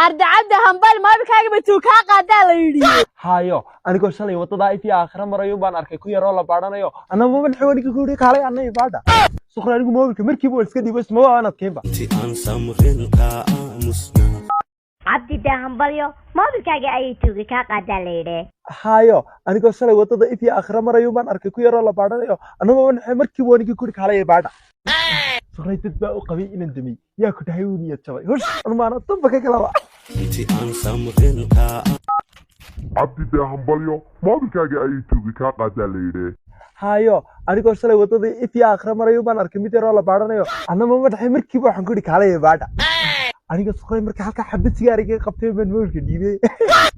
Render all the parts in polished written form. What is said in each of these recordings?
Arda Cabdi, hambal, moobilkaaga batuu kaa qaadaa la yidhi. Hayo, anigoo shalay wadadaa ifii aakhira marayo baan arkay ku yaroo la baadhanayo. Annaba madaxi wanigi ku yidhi, kaalay anna ibaadha. Suqra, anigu moobilka markiiba waan iska dhiibo, ismaba waan adkeynba. Cabdi dee hambalyo, moobilkaaga ayay tuugi kaa qaadaa la yidhi. Hayo, anigoo shalay wadada ifii aakhira marayo baan arkay ku yaroo la baadhanayo. Annaba madaxi markiiba wanigi ku yidhi, kaalay ibaadha. Suqray, dad baa u qabay inaan damay. Yaa ku dhahay wuu niyad jabay? Hush, anumaana danba ka kalaba. Cabdi dee hambalyo, moobilkaaga ayay tuugi kaa qaadaa la yidhi. Hayo, anigoo shalay wadada ifii aakhira marayo baan arkay mid yaroo la baadhanayo. Annaba madaxay markiiba waxaan ku yidhi, kaalay ibaadha. Aniga suqray, marka halkaa xabad sigaar iga qabtay baan mobilka dhiibay.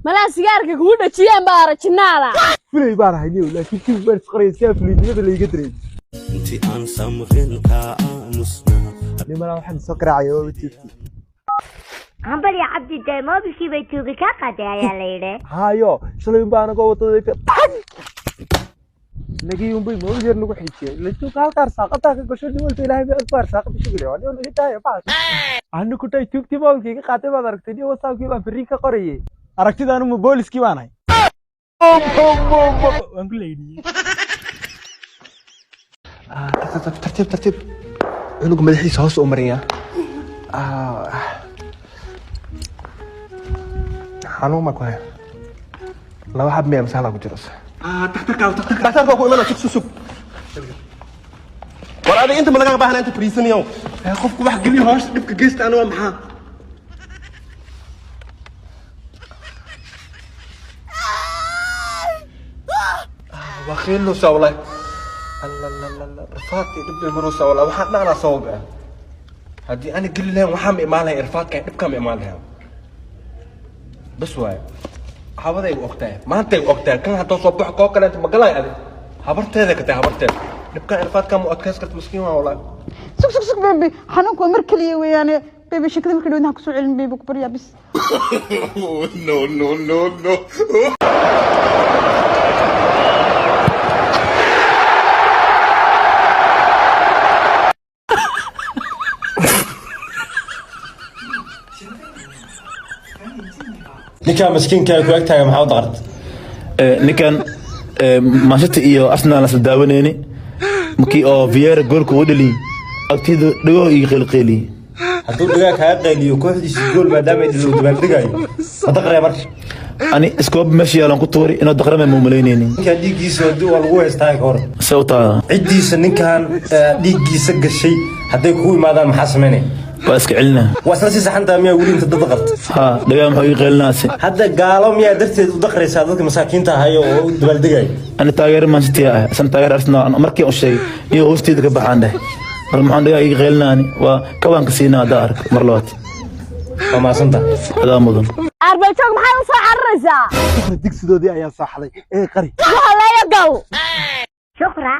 Malaa sigaarka kugu dhajiyaan baa arajinaada. Fulay baan ahay niyow, laakiin jib baan isqoraya si aan fulaynimada layga dareemin. Nimana waxaan soo garaacaya waa joogtay. Hambalyo Cabdi dee, moobilkii bay tuugi kaa qaaday ayaa la yidhi. Hayo, shalay unbaa anagoo wadada ifii nagii unbay mobil yar nagu xijiyay. La jooga halka arsaaqadaa ka gasho, nin walba Ilaahay bay ku arsaaqada shugulay. Waa nin naga daaya baas. Anu ku tahay tuugtii mobilka iga qaatay baad aragtay. Nin WhatsAppkii baan fariin ka qorayay. Aragtidaanu ma booliskii baan ahay? Waan ku leydhiyey. Tartiib tartiib, cunuga madaxiisa hoos u mariyaa. Xanuun ma ku haya? Laba xab miya mise halaa ku jiro? Dhakhtarka ku imana, sug sug. War adiga inta ma lagaa baahna, inta fariisanayo. Qofku wax geliyo hoos dhibka geysta, aniga waa maxaa? Waa khiilusa wallahi. Alla, rafaadka dhib bay marusa wallahi. Waxaan dhacnaa sabab ah haddii ani geli lahayn, waxaa ma imaan lahayn irfaadka, dhibkaa ma imaan lahayn. Bas waaye, habaday u ogtahay, maantay u ogtahay. Kan haddoo soo baxo koo kaleenta ma galay. Adi habarteeda ka tahay, habarteeda dhibkan irfaadka ma adkays karta. Miskiin waa wallahi. Sug sug sug, baby, xanuunku waa mar keliya weeyaane. Baby, sheekada marka dhawdna ha kusoo celin, baby, ku baryaa bis. No, no, no, no. Ninkan maskiinka ku agtaaga maxaa u daqarta? Ninkan Manchester iyo Arsenal isla daawanayni, markii oo Vieira goolka uu dhaliyay, agtiyada dhago iyo qeylqeyliyey. Hadduu dhagaa kaaga qayliyo kooxdiisa gool maadaama ay dhalo dabaaldegayo, ma daqraya marka? Ani iskoob meesha yaalan ku tuuri inuu daqrame ma umalaynaynin. Ninkan dhiiggiisa waa lagu haystaa ka hor. Se u taada? Ciddiisa ninkan dhiiggiisa gashay hadday kugu imaadaan, maxaa samaynaya? Waa iska celina. Waa isla sii saxantaa miyaa weli inta dad daqarta? Ha, dhagaa muxuu ii qeylinaase? Hadda gaalo miyaa darteed u daqraysaa dadka masaakiinta ahayo oo u dabaaldegayo? Ani taageero Man City ah, isan taageero Arsenal. Markii u sheegay iyo hoosteeda ka baxaan dheh, marka maxaan dhagaa ii qeylinaani? Waa kabaanka siinaa haddaa arko mar labaad. Waa mahadsanta. Adaa mudan. Arbaljoog, maxaad u soo cararaysaa? Suqra, digsidoodii ayaa saaxday ee qari. Haleeyo gal. Shukra,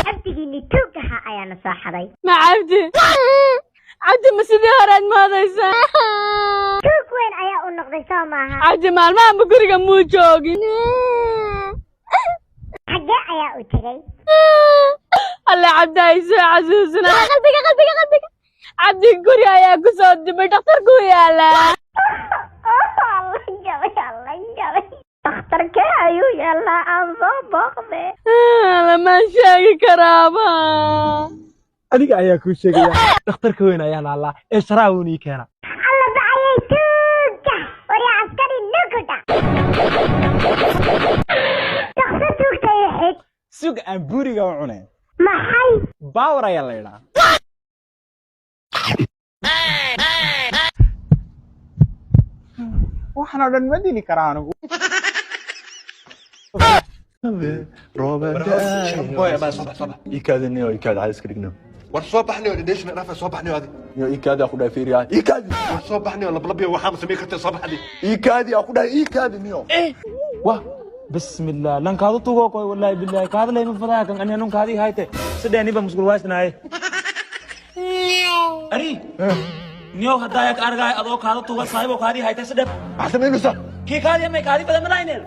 cabdigiinni tuugaha ayaana soo xaday. Ma Cabdi? Cabdi ma sidii horead moodaysaa? Tuug weyn ayaa u noqday, soo maaha? Cabdi maalmahanba guriga muu joogin. Xaggee ayaa u tegey? Alle, Cabdi ay soo xasuusina. Qalbiga, qalbiga, qalbiga. Cabdi guri ayaa ku soo dibay, dhakhtarku yaalaa. Alla jabay, alla jabay. Dhakhtarkee ayuu yaalaa? Aan soo booqde. Lamaan sheegi karaaba. Aniga ayaa kuu sheegaya, dhakhtarka weyn ayaan allaa ee sharaa uun ii keena. Alla bacayay tuugga! Waryaa askari nukuda, dhaqso tuugta ii xig. Sug, aan buuriga u cunay. Maxay? Baawar ayaa la idhaa. Waxaan oo dhan ma dili karaa anigu. Ikaadiniyo, ikaad cad iska dhigno. War soo baxnayo, dhedheeshna dhaafa, soo baxnayo adi. Niyo, ikaadi aku dhahay, fiiriyaa, ikaadi. War soo baxnayo, lablabyo waxaa ma samayn kartee, soo baxdi. Ikaadi aku dhahay, ikaadi niyo. Wah, bismillah, lan kaadu tugo koy, wallahi billahi kaada leyma fadaa kan ani anun kaadi hayte sidheeniba musqul waysnaaye. Ari niyow, haddaa yak argaay adoo kaada tuga, saahibo, kaadii hayte sidhe. Maxaa samaynaysaa? Kii kaadi may kaadi badan malayneel.